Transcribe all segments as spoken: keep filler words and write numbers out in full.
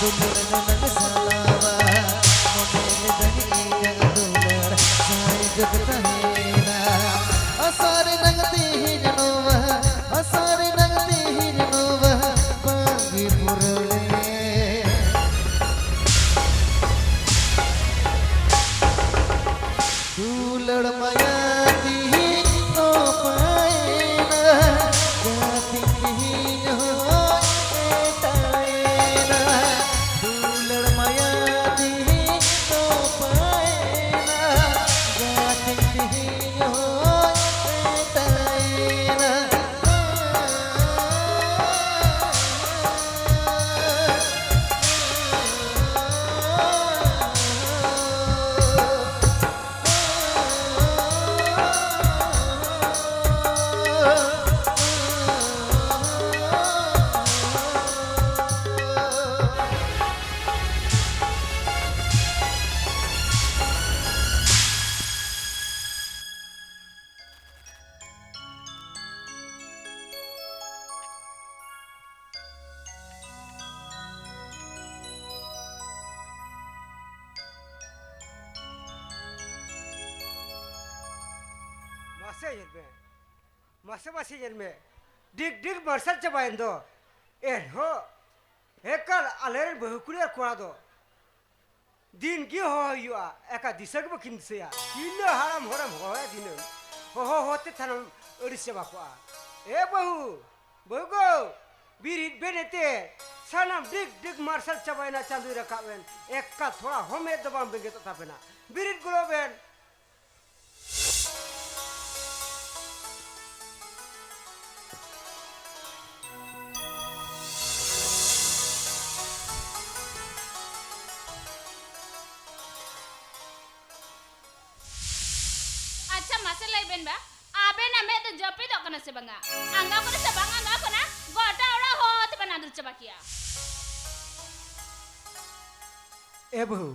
ᱫᱩᱞᱟᱹᱲ ᱱᱟᱝ ᱥᱟᱞᱟᱣᱟ, ᱢᱚᱱᱮ ᱞᱮᱫᱟᱹᱧ ᱤᱧᱟᱹᱜ ᱫᱩᱞᱟᱹᱲ ᱥᱟᱭ ᱡᱩᱜᱽ ᱛᱟᱦᱮᱱᱟ᱾ ᱟᱥᱟ ᱨᱮᱱᱟᱝ ᱛᱮᱦᱮᱧ ᱱᱚᱣᱟ, ᱟᱥᱟ ᱨᱮᱱᱟᱝ ᱛᱮᱦᱮᱧ ᱱᱚᱣᱟ ᱵᱟᱝᱜᱮ ᱯᱩᱨᱟᱹᱣ ᱞᱮᱱ᱾ ᱫᱩᱞᱟᱹᱲ ᱢᱟᱭᱟ ᱛᱤᱦᱤᱧ ᱛᱚᱯᱟᱭᱮᱱᱟ, ᱡᱟᱹᱛᱤ ᱛᱤᱦᱤᱧ ᱦᱚᱸᱭ ᱮᱴᱟᱭᱮᱱᱟ᱾ ᱫᱩᱞᱟᱹᱲ ᱢᱟᱭᱟ ᱛᱤᱦᱤᱧ ᱛᱚᱯᱟᱭᱮᱱᱟ, ᱡᱟᱹᱛᱤ ᱛᱤᱦᱤᱧ ᱦᱚᱸᱭ ᱮᱴᱟᱭᱮᱱᱟ᱾ ᱢᱟᱥᱮ ᱧᱮᱞ ᱢᱮ, ᱢᱟᱥᱮ, ᱢᱟᱥᱮ ᱧᱮᱞ ᱢᱮ, ᱰᱤᱜᱽ ᱰᱤᱜᱽ ᱢᱟᱨᱥᱟᱞ ᱪᱟᱵᱟᱭᱮᱱ ᱫᱚ᱾ ᱮᱱᱦᱚᱸ ᱮᱠᱟᱞ ᱟᱞᱮᱨᱮᱱ ᱵᱟᱹᱦᱩ ᱠᱩᱲᱤ ᱟᱨ ᱠᱚᱲᱟ ᱫᱚ ᱫᱤᱱ ᱜᱮ ᱦᱚᱦᱚ ᱦᱩᱭᱩᱜᱼᱟ, ᱮᱠᱟ ᱫᱤᱥᱟᱹ ᱜᱮ ᱵᱟᱹᱠᱤᱱ ᱫᱤᱥᱟᱹᱭᱟ᱾ ᱛᱤᱱᱟᱹᱜ ᱦᱟᱲᱟᱢ ᱦᱚᱲᱮᱢ ᱦᱚᱦᱚᱭᱟ ᱫᱤᱱᱟᱹᱢ? ᱦᱚᱦᱚ ᱦᱚᱦᱚ ᱛᱮ ᱛᱷᱟᱱᱮᱢ ᱟᱹᱲᱤᱥ ᱪᱟᱵᱟ ᱠᱚᱜᱼᱟ᱾ ᱮ ᱵᱟᱹᱦᱩ, ᱵᱟᱹᱦᱩ ᱜᱚ, ᱵᱤᱨᱤᱫ ᱵᱮᱱ ᱮᱛᱮ, ᱥᱟᱱᱟᱢ ᱰᱤᱜᱽ ᱰᱤᱜᱽ ᱢᱟᱨᱥᱟᱞ ᱪᱟᱵᱟᱭᱮᱱᱟ, ᱪᱟᱸᱫᱚᱭ ᱨᱟᱠᱟᱵ ᱮᱱ, ᱮᱠᱟ ᱛᱷᱚᱲᱟ ᱦᱚᱸ ᱢᱮᱫ ᱫᱚ ᱵᱟᱝ ᱵᱮᱸᱜᱮᱫᱚᱜ ᱛᱟᱵᱮᱱᱟ᱾ ᱵᱤᱨᱤᱫ ᱜᱚᱲᱚ ᱵᱮᱱ᱾ ᱟᱪᱪᱷᱟ, ᱢᱟᱥᱮ ᱞᱟᱹᱭ ᱵᱮᱱ ᱵᱟ, ᱟᱵᱮᱱᱟᱜ ᱢᱮᱫ ᱫᱚ ᱡᱟᱹᱯᱤᱫᱚᱜ ᱠᱟᱱᱟ ᱥᱮ ᱵᱟᱝᱟ? ᱟᱸᱜᱟᱣ ᱠᱟᱱᱟ ᱥᱮ ᱵᱟᱝ ᱟᱸᱜᱟᱣ ᱠᱟᱱᱟ? ᱜᱚᱴᱟ ᱚᱲᱟᱜ ᱦᱚᱦᱚ ᱛᱮᱵᱮᱱ ᱟᱸᱫᱩᱨ ᱪᱟᱵᱟ ᱠᱮᱭᱟ᱾ ᱮ ᱵᱟᱹᱦᱩ,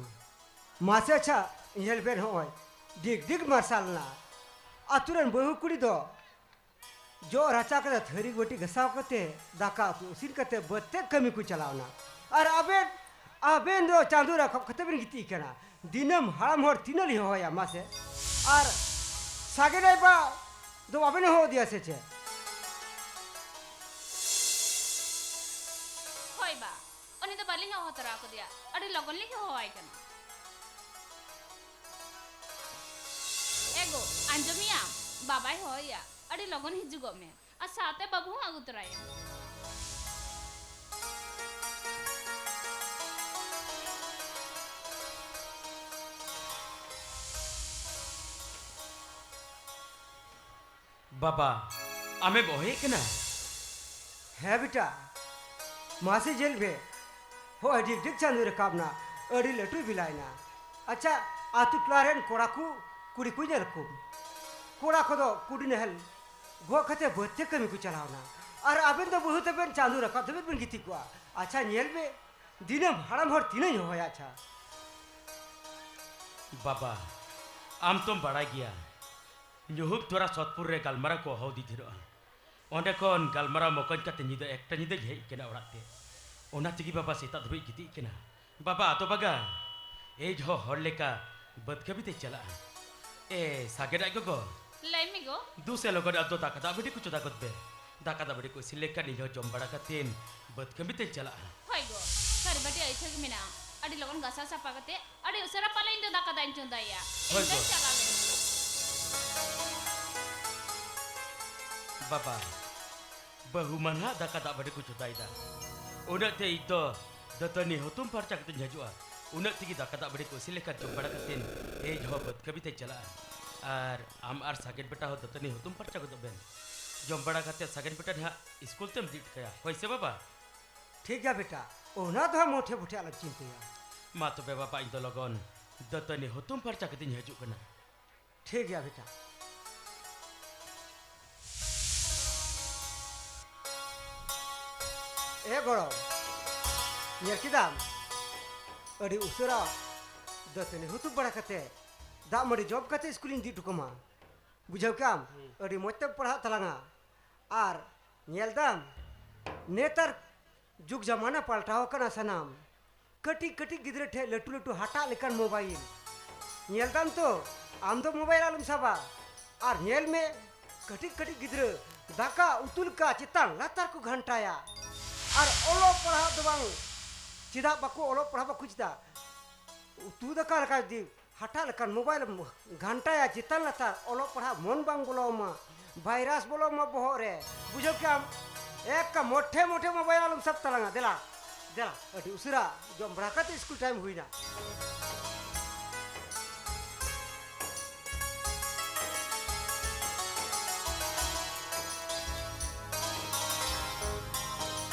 ᱢᱟᱥᱮ ᱟᱪᱪᱷᱟ, ᱧᱮᱞ ᱵᱮᱱ, ᱦᱚᱸᱜᱼᱚᱭ ᱰᱤᱜᱽ ᱰᱤᱜᱽ ᱢᱟᱨᱥᱟᱞ ᱮᱱᱟ᱾ ᱟᱛᱳ ᱨᱮᱱ ᱵᱟᱹᱦᱩ ᱠᱩᱲᱤ ᱫᱚ ᱡᱚᱜ ᱨᱟᱪᱟ ᱠᱟᱛᱮ, ᱛᱷᱟᱹᱨᱤ ᱵᱟᱹᱴᱤ ᱜᱷᱟᱥᱟᱣ ᱠᱟᱛᱮ, ᱫᱟᱠᱟ ᱩᱛᱩ ᱤᱥᱤᱱ ᱠᱟᱛᱮ, ᱵᱟᱹᱫᱽ ᱛᱮ ᱠᱟᱹᱢᱤ ᱠᱚ ᱪᱟᱞᱟᱣ ᱮᱱᱟ᱾ ᱟᱨ ᱟᱵᱮᱱ, ᱟᱵᱮᱱ ᱫᱚ ᱪᱟᱸᱫᱳ ᱨᱟᱠᱟᱵ ᱠᱟᱛᱮ ᱵᱮᱱ ᱜᱤᱛᱤᱡ ᱠᱟᱱᱟ᱾ ᱫᱤᱱᱟᱹᱢ ᱦᱟᱲᱟᱢ ᱦᱚᱲ ᱛᱤᱱᱟᱹᱜ ᱞᱤᱧ ᱦᱚᱦᱚᱭᱟ ᱢᱟᱥᱮ? ᱟᱨ ᱥᱟᱜᱮᱱ ᱟᱡ ᱵᱟ ᱫᱚ ᱵᱟᱵᱮᱱ ᱦᱚᱦᱚ ᱟᱫᱮᱭᱟ ᱥᱮ ᱪᱮᱫ? ᱦᱳᱭ ᱵᱟ, ᱩᱱᱤ ᱫᱚ ᱵᱟᱹᱞᱤᱧ ᱦᱚᱦᱚ ᱛᱚᱨᱟ ᱟᱠᱟᱫᱮᱭᱟ, ᱟᱹᱰᱤ ᱞᱚᱜᱚᱱ ᱞᱤᱧ ᱦᱚᱦᱚᱣᱟᱭ ᱠᱟᱱᱟ᱾ ᱮ ᱜᱚ, ᱟᱸᱡᱚᱢᱮᱭᱟᱢ? ᱵᱟᱵᱟᱭ ᱦᱚᱦᱚᱭᱟ, ᱟᱹᱰᱤ ᱞᱚᱜᱚᱱ ᱦᱤᱡᱩᱜᱚᱜ ᱢᱮ᱾ ᱟᱨ ᱥᱟᱶᱛᱮ ᱵᱟᱹᱵᱩ ᱦᱚᱸ ᱟᱹᱜᱩ ᱛᱚᱨᱟᱭᱮᱢ᱾ ᱵᱟᱵᱟ, ᱟᱢᱮᱢ ᱦᱚᱦᱚᱭᱮᱫ ᱠᱟᱱᱟ? ᱦᱮᱸ ᱵᱮᱴᱟ, ᱢᱟᱥᱮ ᱧᱮᱞ ᱢᱮ, ᱦᱚᱸᱜᱼᱚᱭ ᱰᱤᱜᱽ ᱰᱤᱜᱽ ᱪᱟᱸᱫᱳᱭ ᱨᱟᱠᱟᱵ ᱱᱟ, ᱟᱹᱰᱤ ᱞᱟᱹᱴᱩᱭ ᱵᱮᱞᱟᱭᱮᱱᱟ᱾ ᱟᱪᱪᱷᱟ, ᱟᱛᱳ ᱴᱚᱞᱟ ᱨᱮᱱ ᱠᱚᱲᱟ ᱠᱚ, ᱠᱩᱲᱤ ᱠᱚ ᱧᱮᱞ ᱠᱚᱢ, ᱠᱚᱲᱟ ᱠᱚᱫᱚ ᱠᱩᱰᱤ ᱱᱟᱦᱮᱞ ᱜᱚᱜ ᱠᱟᱛᱮ ᱵᱟᱹᱫᱽ ᱛᱮ ᱠᱟᱹᱢᱤ ᱠᱚ ᱪᱟᱞᱟᱣ ᱮᱱᱟ, ᱟᱨ ᱟᱵᱮᱱ ᱫᱚ ᱵᱟᱹᱦᱩ ᱛᱟᱵᱮᱱ ᱪᱟᱸᱫᱳ ᱨᱟᱠᱟᱵ ᱫᱷᱟᱹᱵᱤᱡ ᱵᱮᱱ ᱜᱤᱛᱤᱡ ᱠᱚᱜᱼᱟ᱾ ᱟᱪᱪᱷᱟ ᱧᱮᱞ ᱢᱮ, ᱫᱤᱱᱟᱹᱢ ᱦᱟᱲᱟᱢ ᱦᱚᱲ ᱛᱤᱱᱟᱹᱜ ᱤᱧ ᱦᱚᱦᱚᱭᱟ? ᱟᱪᱪᱷᱟ ᱵᱟᱵᱟ, ᱟᱢ ᱛᱚᱢ ᱵᱟᱲᱟᱭ ᱜᱮᱭᱟ, ᱧᱩᱦᱩᱢ ᱛᱚᱨᱟ ᱥᱚᱛᱯᱩᱨ ᱨᱮ ᱜᱟᱞᱢᱟᱨᱟᱣ ᱠᱚ ᱦᱚᱦᱚ ᱤᱫᱤ ᱰᱷᱮᱨᱚᱜᱼᱟ᱾ ᱚᱸᱰᱮ ᱠᱷᱚᱱ ᱜᱟᱞᱢᱟᱨᱟᱣ ᱢᱚᱠᱚᱧ ᱠᱟᱛᱮ ᱧᱤᱫᱟᱹ ᱮᱠᱴᱟ ᱧᱤᱫᱟᱹᱧ ᱦᱮᱡ ᱠᱟᱱᱟ ᱚᱲᱟᱜ ᱛᱮ᱾ ᱚᱱᱟ ᱛᱮᱜᱮ ᱵᱟᱵᱟ ᱥᱮᱛᱟᱜ ᱫᱷᱟᱹᱵᱤᱡ ᱜᱤᱛᱤᱡ ᱠᱟᱱᱟ᱾ ᱵᱟᱵᱟ ᱟᱫᱚ ᱵᱟᱜᱟ, ᱮᱭ ᱡᱚᱦᱚᱜ ᱦᱚᱲ ᱞᱮᱠᱟ ᱵᱟᱹᱫᱽ ᱠᱟᱹᱢᱤ ᱛᱮ ᱪᱟᱞᱟᱜᱼᱟ᱾ ᱮ, ᱥᱟᱜᱮᱱ ᱟᱡ ᱜᱚᱜᱚ᱾ ᱞᱟᱹᱭ ᱢᱮ ᱜᱚ᱾ ᱫᱩ ᱥᱮ ᱞᱚᱜᱚᱱ ᱟᱫᱚ ᱫᱟᱠᱟ ᱫᱟᱜ ᱢᱟᱹᱰᱤ ᱠᱚ ᱪᱚᱸᱫᱟ ᱜᱚᱫ ᱵᱮ᱾ ᱫᱟᱠᱟ ᱫᱟᱜ ᱢᱟᱹᱰᱤ ᱠᱚ ᱤᱥᱤᱱ ᱞᱮᱱᱠᱷᱟᱱ ᱤᱧ ᱦᱚᱸ ᱡᱚᱢ ᱵᱟᱲᱟ ᱠᱟᱛᱮᱱ ᱵᱟᱹᱫᱽ ᱠᱟᱹᱢᱤ ᱛᱮᱧ ᱪᱟᱞᱟᱜᱼᱟ᱾ ᱦᱳᱭ ᱜᱚ, ᱛᱷᱟᱹᱨᱤ ᱵᱟᱹᱴᱤ ᱟᱹᱭᱴᱷᱟᱹ ᱜᱮ ᱢᱮᱱᱟᱜᱼᱟ, ᱟᱹᱰᱤ ᱞᱚᱜᱚᱱ ᱜᱟᱥᱟᱣ ᱥᱟᱯᱷᱟ ᱠᱟᱛᱮ ᱟᱹᱰᱤ ᱩᱥᱟᱹᱨᱟ ᱯᱟᱞᱮ ᱤᱧ ᱫᱚ ᱫᱟᱠᱟ ᱫᱟᱜ ᱤᱧ ᱪᱚᱸᱫᱟᱭᱟ᱾ ᱦᱳᱭ ᱤᱧ ᱫᱚᱧ ᱜᱚ᱾ ᱪᱟᱞᱟᱣ ᱞᱮᱱ ᱜᱮ᱾ ᱵᱟᱵᱟ, ᱵᱟᱹᱦᱩ ᱢᱟ ᱱᱟᱦᱟᱜ ᱫᱟᱠᱟ ᱫᱟᱜ ᱢᱟᱹᱰᱤ ᱠᱚ ᱪᱚᱸᱫᱟᱭᱮᱫᱟ᱾ ᱩᱱᱟᱹᱜ ᱛᱮ ᱤᱧ ᱫᱚ ᱫᱟᱹᱛᱟᱹᱱᱤ ᱦᱩᱛᱩᱢ ᱯᱷᱟᱨᱪᱟ ᱠᱟᱛᱮᱧ ᱦᱤᱡᱩᱜᱼᱟ᱾ ᱩᱱᱟᱹᱜ ᱛᱮᱜᱮ ᱫᱟᱠᱟ ᱫᱟᱜ ᱢᱟᱹᱰᱤ ᱠᱚ ᱤᱥᱤᱱ ᱞᱮᱠᱷᱟᱱ ᱡᱚᱢ ᱵᱟᱲᱟ ᱠᱟᱛᱮᱱ ᱮᱭ ᱡᱚᱦᱚᱜ ᱵᱟᱹᱫᱽ ᱠᱟᱹᱢᱤ ᱛᱮᱧ ᱪᱟᱞᱟᱜᱼᱟ᱾ ᱟᱨ ᱟᱢ ᱟᱨ ᱥᱟᱜᱮᱱ ᱵᱮᱴᱟ ᱦᱚᱸ ᱫᱟᱹᱛᱟᱹᱱᱤ ᱦᱩᱛᱩᱢ ᱯᱷᱟᱨᱪᱟ ᱜᱚᱫᱚᱜ ᱵᱮᱱ᱾ ᱡᱚᱢ ᱵᱟᱲᱟ ᱠᱟᱛᱮ ᱥᱟᱜᱮᱱ ᱵᱮᱴᱟ ᱱᱟᱦᱟᱜ ᱤᱥᱠᱩᱞ ᱛᱮᱢ ᱤᱫᱤ ᱦᱚᱴᱚ ᱠᱟᱭᱟ᱾ ᱦᱳᱭ ᱥᱮ ᱵᱟᱵᱟ? ᱴᱷᱤᱠ ᱜᱮᱭᱟ ᱵᱮᱴᱟ, ᱚᱱᱟ ᱫᱚ ᱦᱟᱸᱜ ᱢᱚᱴᱷᱮ ᱢᱚᱴᱷᱮ ᱟᱞᱚᱢ ᱪᱤᱱᱛᱟᱹᱭᱟ᱾ ᱢᱟ ᱛᱚᱵᱮ ᱵᱟᱵᱟ, ᱤᱧ ᱫᱚ ᱞᱚᱜᱚᱱ ᱫᱟᱹᱛᱟᱹᱱᱤ ᱦᱩᱛᱩᱢ ᱯᱷᱟᱨᱪᱟ ᱠᱟᱛᱮᱧ ᱦᱤᱡᱩᱜ ᱠᱟᱱᱟ᱾ ᱴᱷᱤᱠ ᱜᱮᱭᱟ ᱵᱮᱴᱟ᱾ ᱮ ᱜᱚᱲᱚᱢ, ᱧᱮᱞ ᱠᱮᱫᱟᱢ? ᱟᱹᱰᱤ ᱩᱥᱟᱹᱨᱟ ᱫᱟᱹᱛᱟᱹᱱᱤ ᱦᱩᱛᱩᱢ ᱵᱟᱲᱟ ᱠᱟᱛᱮ, ᱫᱟᱜ ᱢᱟᱹᱰᱤ ᱡᱚᱢ ᱠᱟᱛᱮ ᱤᱥᱠᱩᱞᱤᱧ ᱤᱫᱤ ᱦᱚᱴᱚ ᱠᱟᱢᱟ᱾ ᱵᱩᱡᱷᱟᱹᱣ ᱠᱮᱫᱟᱢ? ᱦᱩᱸ᱾ ᱟᱹᱰᱤ ᱢᱚᱡᱽ ᱛᱮᱢ ᱯᱟᱲᱦᱟᱜ ᱛᱟᱞᱟᱝᱟ᱾ ᱟᱨ ᱧᱮᱞ ᱫᱟᱢ, ᱱᱮᱛᱟᱨ ᱡᱩᱜᱽ ᱡᱟᱢᱟᱱᱟ ᱯᱟᱞᱴᱟᱣ ᱟᱠᱟᱱᱟ ᱥᱟᱱᱟᱢ᱾ ᱠᱟᱹᱴᱤᱡ ᱠᱟᱹᱴᱤᱡ ᱜᱤᱫᱽᱨᱟᱹ ᱴᱷᱮᱱ ᱞᱟᱹᱴᱩ ᱞᱟᱹᱴᱩ ᱦᱟᱴᱟᱜ ᱞᱮᱠᱟᱱ ᱢᱳᱵᱟᱭᱤᱞ᱾ ᱧᱮᱞ ᱫᱟᱢ ᱛᱚ, ᱟᱢ ᱫᱚ ᱢᱳᱵᱟᱭᱤᱞ ᱟᱞᱚᱢ ᱥᱟᱵᱟ᱾ ᱟᱨ ᱧᱮᱞ ᱢᱮ, ᱠᱟᱹᱴᱤᱡ ᱠᱟᱹᱴᱤᱡ ᱜᱤᱫᱽᱨᱟᱹ ᱫᱟᱠᱟ ᱩᱛᱩ ᱞᱮᱠᱟ ᱪᱮᱛᱟᱱ ᱞᱟᱛᱟᱨ ᱠᱚ ᱜᱷᱟᱱᱴᱟᱭᱟ᱾ ᱟᱨ ᱚᱞᱚᱜ ᱯᱟᱲᱦᱟᱜ ᱫᱚ ᱵᱟᱝ, ᱪᱮᱫᱟᱜ ᱵᱟᱠᱚ ᱚᱞᱚᱜ ᱯᱟᱲᱦᱟᱜ ᱵᱟᱠᱚ ᱪᱮᱫᱟ? ᱩᱛᱩ ᱫᱟᱠᱟ ᱞᱮᱠᱟ ᱡᱩᱫᱤ ᱦᱟᱴᱟᱜ ᱞᱮᱠᱟᱱ ᱢᱳᱵᱟᱭᱤᱞ ᱮᱢ ᱜᱷᱟᱱᱴᱟᱭᱟ ᱪᱮᱛᱟᱱ ᱞᱟᱛᱟᱨ, ᱚᱞᱚᱜ ᱯᱟᱲᱦᱟᱜ ᱢᱚᱱ ᱵᱟᱝ ᱵᱚᱞᱚ ᱟᱢᱟ, ᱵᱷᱟᱭᱨᱟᱥ ᱵᱚᱞᱚ ᱟᱢᱟ ᱵᱚᱦᱚᱜ ᱨᱮ, ᱵᱩᱡᱷᱟᱹᱣ ᱠᱮᱜ ᱟᱢ? ᱮᱠ ᱢᱚᱴᱷᱮ ᱢᱚᱴᱷᱮ ᱢᱳᱵᱟᱭᱤᱞ ᱟᱞᱚᱢ ᱥᱟᱵ ᱛᱟᱞᱟᱝᱟ᱾ ᱫᱮᱞᱟ, ᱫᱮᱞᱟ, ᱟᱹᱰᱤ ᱩᱥᱟᱹᱨᱟ ᱡᱚᱢ ᱵᱟᱲᱟ ᱠᱟᱛᱮ ᱥᱠᱩᱞ ᱴᱟᱭᱤᱢ ᱦᱩᱭᱱᱟ᱾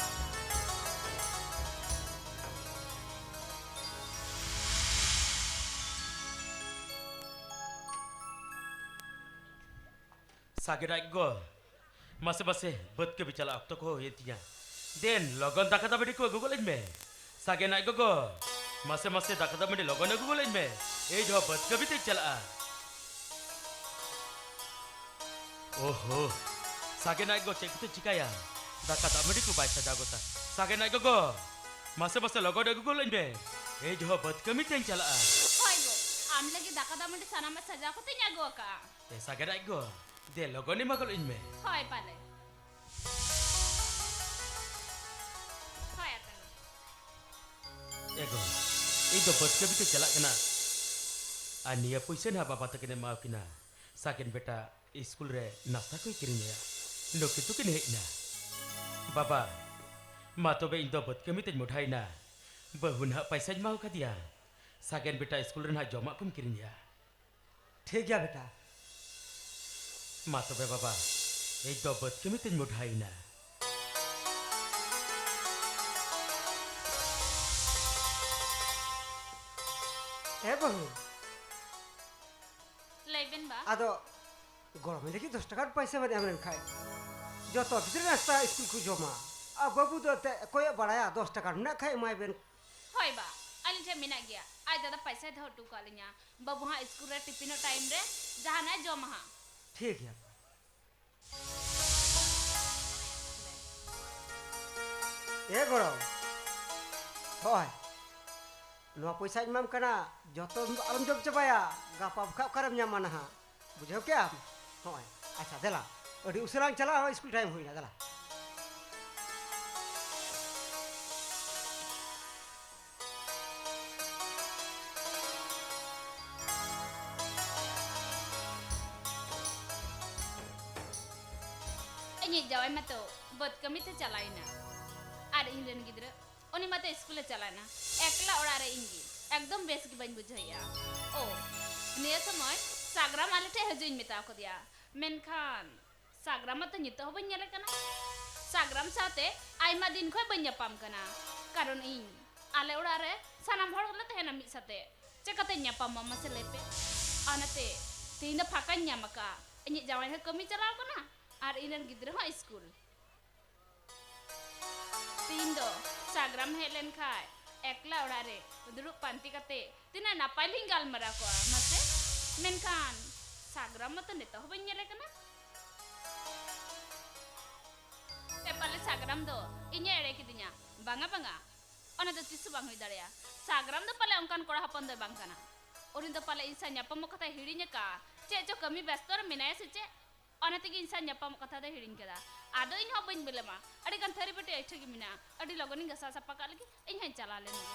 ᱥᱟᱜᱮᱱ ᱟᱡ ᱜᱚ, ᱢᱟᱥᱮ ᱢᱟᱥᱮ, ᱵᱟᱹᱫᱽ ᱠᱟᱹᱢᱤ ᱪᱟᱞᱟᱜ ᱚᱠᱛᱚ ᱠᱚ ᱦᱩᱭᱮᱱ ᱛᱤᱧᱟ᱾ ᱫᱮᱱ, ᱞᱚᱜᱚᱱ ᱫᱟᱠᱟ ᱫᱟᱜ ᱢᱟᱹᱰᱤ ᱠᱚ ᱟᱹᱜᱩ ᱜᱚᱫ ᱟᱹᱧ ᱢᱮ᱾ ᱥᱟᱜᱮᱱ ᱟᱡ ᱜᱚᱜᱚ, ᱢᱟᱥᱮ ᱢᱟᱥᱮ, ᱫᱟᱠᱟ ᱫᱟᱜ ᱢᱟᱹᱰᱤ ᱞᱚᱜᱚᱱ ᱟᱹᱜᱩ ᱜᱚᱫ ᱟᱹᱧ ᱢᱮ᱾ ᱤᱧ ᱦᱚᱸ ᱵᱟᱹᱫᱽ ᱠᱟᱹᱢᱤ ᱛᱮᱧ ᱪᱟᱞᱟᱜᱼᱟ᱾ ᱳᱦᱳ, ᱥᱟᱜᱮᱱ ᱟᱡ ᱜᱚ ᱪᱮᱫ ᱠᱚᱛᱮ ᱪᱤᱠᱟᱹᱭᱟ? ᱫᱟᱠᱟ ᱫᱟᱜ ᱢᱟᱹᱰᱤ ᱠᱚ ᱵᱟᱭ ᱥᱟᱡᱟᱣ ᱜᱚᱫᱟ᱾ ᱥᱟᱜᱮᱱ ᱟᱡ ᱜᱚᱜᱚ, ᱢᱟᱥᱮ ᱢᱟᱥᱮ, ᱞᱚᱜᱚᱱ ᱟᱹᱜᱩ ᱜᱚᱫ ᱟᱹᱧ ᱢᱮ᱾ ᱤᱧ ᱦᱚᱸ ᱵᱟᱹᱫᱽ ᱠᱟᱹᱢᱤ ᱛᱮᱧ ᱪᱟᱞᱟᱜᱼᱟ᱾ ᱦᱳᱭ ᱜᱚ, ᱟᱢ ᱞᱟᱹᱜᱤᱫ ᱫᱟᱠᱟ ᱫᱟᱜ ᱢᱟᱹᱰᱤ ᱥᱟᱱᱟᱢᱟᱜ ᱥᱟᱡᱟᱣ ᱠᱟᱛᱮᱧ ᱟᱹᱜᱩ ᱟᱠᱟᱜᱼᱟ᱾ ᱮ ᱥᱟᱜᱮᱱ ᱟᱡ ᱜᱚ, ᱫᱮ ᱞᱚᱜᱚᱱ ᱮᱢᱟ ᱜᱚᱫ ᱟᱹᱧ ᱢᱮ᱾ ᱦᱳᱭ ᱯᱟᱞᱮ᱾ ᱦᱳᱭ ᱟᱛᱮᱱᱟ᱾ ᱮ ᱜᱚ, ᱤᱧ ᱫᱚ ᱵᱟᱹᱫᱽ ᱠᱟᱹᱢᱤ ᱛᱮ ᱪᱟᱞᱟᱜ ᱠᱟᱱᱟ᱾ ᱟᱨ ᱱᱤᱭᱟᱹ ᱯᱩᱭᱥᱟᱹ ᱱᱟᱦᱟᱜ ᱵᱟᱵᱟ ᱛᱟᱹᱠᱤᱱ ᱮᱢᱟᱣᱟᱠᱤᱱᱟ᱾ ᱥᱟᱜᱮᱱ ᱵᱮᱴᱟ ᱤᱥᱠᱩᱞ ᱨᱮ ᱱᱟᱥᱛᱟ ᱠᱚᱭ ᱠᱤᱨᱤᱧ ᱟᱭᱟ᱾ ᱱᱩᱠᱤᱱ ᱫᱚᱠᱤᱱ ᱦᱮᱡ ᱮᱱᱟ᱾ ᱵᱟᱵᱟ, ᱢᱟ ᱛᱚᱵᱮ ᱤᱧ ᱫᱚ ᱵᱟᱹᱫᱽ ᱠᱟᱹᱢᱤ ᱛᱮᱧ ᱢᱚᱰᱷᱟᱭᱮᱱᱟ᱾ ᱵᱟᱹᱦᱩ ᱱᱟᱦᱟᱜ ᱯᱟᱭᱥᱟᱧ ᱮᱢᱟᱣ ᱠᱟᱫᱮᱭᱟ᱾ ᱥᱟᱜᱮᱱ ᱵᱮᱴᱟ ᱤᱥᱠᱩᱞ ᱨᱮ ᱱᱟᱦᱟᱜ ᱡᱚᱢᱟᱜ ᱠᱚᱢ ᱠᱤᱨᱤᱧ ᱟᱭᱟ᱾ ᱴᱷᱤᱠ ᱜᱮᱭᱟ ᱵᱮᱴᱟ᱾ ᱢᱟ ᱛᱚᱵᱮ ᱵᱟᱵᱟ, ᱤᱧ ᱫᱚ ᱵᱟᱹᱫᱽ ᱠᱟᱹᱢᱤ ᱛᱮᱧ ᱢᱚᱰᱷᱟᱭᱮᱱᱟ᱾ ᱦᱮᱸ ᱵᱟᱹᱦᱩ᱾ ᱞᱟᱹᱭ ᱵᱮᱱ ᱵᱟ᱾ ᱟᱫᱚ ᱜᱚᱲᱚᱢᱤᱧ ᱞᱟᱹᱜᱤᱫ ᱫᱚᱥ ᱴᱟᱠᱟ ᱯᱚᱭᱥᱟ ᱵᱮᱱ ᱮᱢ ᱞᱮᱱᱠᱷᱟᱡ ᱡᱚᱛᱚ ᱜᱤᱫᱽᱨᱟᱹ ᱱᱟᱥᱛᱟ ᱤᱥᱠᱩᱞ ᱠᱚ ᱡᱚᱢᱟ᱾ ᱟᱨ ᱵᱟᱹᱵᱩ ᱫᱚ ᱮᱱᱛᱮᱫ ᱚᱠᱚᱭᱮ ᱵᱟᱲᱟᱭᱟ, ᱫᱚᱥ ᱴᱟᱠᱟ ᱢᱮᱱᱟᱜ ᱠᱷᱟᱡ ᱮᱢᱟᱭ ᱵᱮᱱ᱾ ᱦᱳᱭ ᱵᱟ, ᱟᱹᱞᱤᱧ ᱴᱷᱮᱱ ᱢᱮᱱᱟᱜ ᱜᱮᱭᱟ᱾ ᱟᱡ ᱫᱟᱫᱟ ᱯᱚᱭᱥᱟᱭ ᱫᱚᱦᱚ ᱦᱚᱴᱚ ᱠᱟᱜ ᱞᱤᱧᱟ᱾ ᱵᱟᱹᱵᱩ ᱦᱟᱸᱜ ᱤᱥᱠᱩᱞ ᱨᱮ ᱴᱤᱯᱷᱤᱱᱚᱜ ᱴᱟᱭᱤᱢ ᱨᱮ ᱡᱟᱦᱟᱱᱟᱜ ᱮ ᱡᱚᱢᱟ ᱦᱟᱸᱜ᱾ ᱴᱷᱤᱠ ᱜᱮᱭᱟ᱾ ᱮ ᱜᱚᱲᱚᱢ, ᱦᱳᱭ, ᱱᱚᱣᱟ ᱯᱚᱭᱥᱟᱧ ᱮᱢᱟᱢ ᱠᱟᱱᱟ, ᱡᱚᱛᱚ ᱟᱞᱚᱢ ᱡᱚᱢ ᱪᱟᱵᱟᱭᱟ, ᱜᱟᱯᱟ ᱵᱟᱠᱷᱟᱡ ᱚᱠᱟᱨᱮᱢ ᱧᱟᱢᱟ ᱱᱟᱦᱟᱜ, ᱵᱩᱡᱷᱟᱹᱣ ᱠᱮᱜᱼᱟᱢ? ᱦᱳᱭ, ᱟᱪᱪᱷᱟ, ᱫᱮᱞᱟ, ᱟᱹᱰᱤ ᱩᱥᱟᱹᱨᱟᱧ ᱪᱟᱞᱟᱜᱼᱟ, ᱦᱳᱭ, ᱥᱠᱩᱞ ᱴᱟᱭᱤᱢ ᱦᱩᱭᱱᱟ, ᱫᱮᱞᱟ᱾ ᱤᱧᱤᱡ ᱡᱟᱶᱟᱭ ᱢᱟᱛᱚ ᱵᱟᱹᱫᱽ ᱠᱟᱹᱢᱤ ᱛᱮ ᱪᱟᱞᱟᱣᱮᱱᱟ, ᱟᱨ ᱤᱧ ᱨᱮᱱ ᱜᱤᱫᱽᱨᱟᱹ ᱩᱱᱤ ᱢᱟᱛᱚ ᱥᱠᱩᱞᱮ ᱪᱟᱞᱟᱣᱮᱱᱟ, ᱮᱠᱞᱟ ᱚᱲᱟᱜ ᱨᱮ ᱤᱧ ᱜᱮ᱾ ᱮᱠᱫᱚᱢ ᱵᱮᱥ ᱜᱮ ᱵᱟᱹᱧ ᱵᱩᱡᱷᱟᱹᱣᱮᱫᱼᱟ᱾ ᱳ, ᱱᱤᱭᱟᱹ ᱥᱚᱢᱚᱭ ᱥᱟᱜᱽᱨᱟᱢ ᱟᱞᱮ ᱴᱷᱮᱡ ᱦᱤᱡᱩᱜ ᱤᱧ ᱢᱮᱛᱟᱣ ᱠᱟᱫᱮᱭᱟ, ᱢᱮᱱᱠᱷᱟᱱ ᱥᱟᱜᱽᱨᱟᱢ ᱢᱟᱛᱚ ᱱᱤᱛᱚᱜ ᱦᱚᱸ ᱵᱟᱹᱧ ᱧᱮᱞᱮ ᱠᱟᱱᱟ᱾ ᱥᱟᱜᱽᱨᱟᱢ ᱥᱟᱶᱛᱮ ᱟᱭᱢᱟ ᱫᱤᱱ ᱠᱷᱚᱡ ᱵᱟᱹᱧ ᱧᱟᱯᱟᱢ ᱠᱟᱱᱟ, ᱠᱟᱨᱚᱱ ᱤᱧ ᱟᱞᱮ ᱚᱲᱟᱜ ᱨᱮ ᱥᱟᱱᱟᱢ ᱦᱚᱲ ᱜᱮᱞᱮ ᱛᱟᱦᱮᱱᱟ ᱢᱤᱫ ᱥᱟᱛᱮ᱾ ᱪᱮᱠᱟᱛᱮᱧ ᱧᱟᱯᱟᱢᱚᱜᱼᱟ ᱢᱟᱥᱮ ᱞᱟᱹᱭ ᱯᱮ? ᱚᱱᱟᱛᱮ ᱛᱮᱦᱮᱧ ᱫᱚ ᱯᱷᱟᱸᱠᱟᱧ ᱧᱟᱢ ᱟᱠᱟᱫᱼᱟ᱾ ᱤᱧᱤᱡ ᱡᱟᱶᱟᱭ ᱦᱚᱸ ᱠᱟᱹᱢᱤ ᱪᱟᱞᱟᱣ ᱠᱟᱱᱟ ᱟᱨ ᱤᱧ ᱨᱮᱱ ᱜᱤᱫᱽᱨᱟᱹ ᱦᱚᱸ ᱥᱠᱩᱞ᱾ ᱛᱮᱦᱮᱧ ᱫᱚ ᱥᱟᱜᱽᱨᱟᱢ ᱦᱮᱡ ᱞᱮᱱ ᱠᱷᱟᱡ ᱮᱠᱞᱟ ᱚᱲᱟᱜ ᱨᱮ ᱫᱩᱲᱩᱵ ᱯᱟᱱᱛᱮ ᱠᱟᱛᱮ ᱛᱤᱱᱟᱹᱜ ᱱᱟᱯᱟᱭ ᱞᱤᱧ ᱜᱟᱞᱢᱟᱨᱟᱣ ᱠᱚᱜᱼᱟ ᱢᱟᱥᱮ᱾ ᱢᱮᱱᱠᱷᱟᱱ ᱥᱟᱜᱽᱨᱟᱢ ᱢᱟᱛᱚ ᱱᱤᱛᱚᱜ ᱦᱚᱸ ᱵᱟᱹᱧ ᱧᱮᱞᱮ ᱠᱟᱱᱟ᱾ ᱮ ᱯᱟᱞᱮ ᱥᱟᱜᱽᱨᱟᱢ ᱫᱚ ᱤᱧᱮ ᱮᱲᱮ ᱠᱤᱫᱤᱧᱟ᱾ ᱵᱟᱝᱟ, ᱵᱟᱝᱟ, ᱚᱱᱟ ᱫᱚ ᱛᱤᱥ ᱦᱚᱸ ᱵᱟᱝ ᱦᱩᱭ ᱫᱟᱲᱮᱭᱟᱜᱼᱟ᱾ ᱥᱟᱜᱽᱨᱟᱢ ᱫᱚ ᱯᱟᱞᱮ ᱚᱱᱠᱟᱱ ᱠᱚᱲᱟ ᱦᱚᱯᱚᱱ ᱫᱚᱭ ᱵᱟᱝ ᱠᱟᱱᱟ᱾ ᱩᱱᱤ ᱫᱚ ᱯᱟᱞᱮ ᱤᱧ ᱥᱟᱶ ᱧᱟᱯᱟᱢᱚᱜ ᱠᱟᱛᱷᱟᱭ ᱦᱤᱲᱤᱧ ᱟᱠᱟᱫᱼᱟ, ᱪᱮᱫ ᱪᱚ ᱠᱟᱹᱢᱤ ᱵᱮᱥᱛᱚ ᱨᱮ ᱢᱮᱱᱟᱭᱟ ᱥᱮ ᱪᱮᱫ? ᱚᱱᱟ ᱛᱮᱜᱮ ᱤᱧ ᱥᱟᱶ ᱧᱟᱯᱟᱢᱚᱜ ᱠᱟᱛᱷᱟ ᱫᱚᱭ ᱦᱤᱲᱤᱧ ᱠᱟᱫᱟ᱾ ᱟᱫᱚ ᱤᱧ ᱦᱚᱸ ᱵᱟᱹᱧ ᱵᱤᱞᱚᱢᱟ, ᱟᱹᱰᱤ ᱜᱟᱱ ᱛᱷᱟᱹᱨᱤ ᱵᱟᱹᱴᱤ ᱟᱡ ᱴᱷᱮᱡ ᱜᱮ ᱢᱮᱱᱟᱜᱼᱟ, ᱟᱹᱰᱤ ᱞᱚᱜᱚᱱᱤᱧ ᱜᱷᱟᱥᱟᱣ ᱥᱟᱯᱷᱟ ᱠᱟᱜ ᱞᱟᱹᱜᱤᱫ᱾ ᱤᱧ ᱦᱚᱸᱧ ᱪᱟᱞᱟᱣ ᱞᱮᱱ ᱜᱮ᱾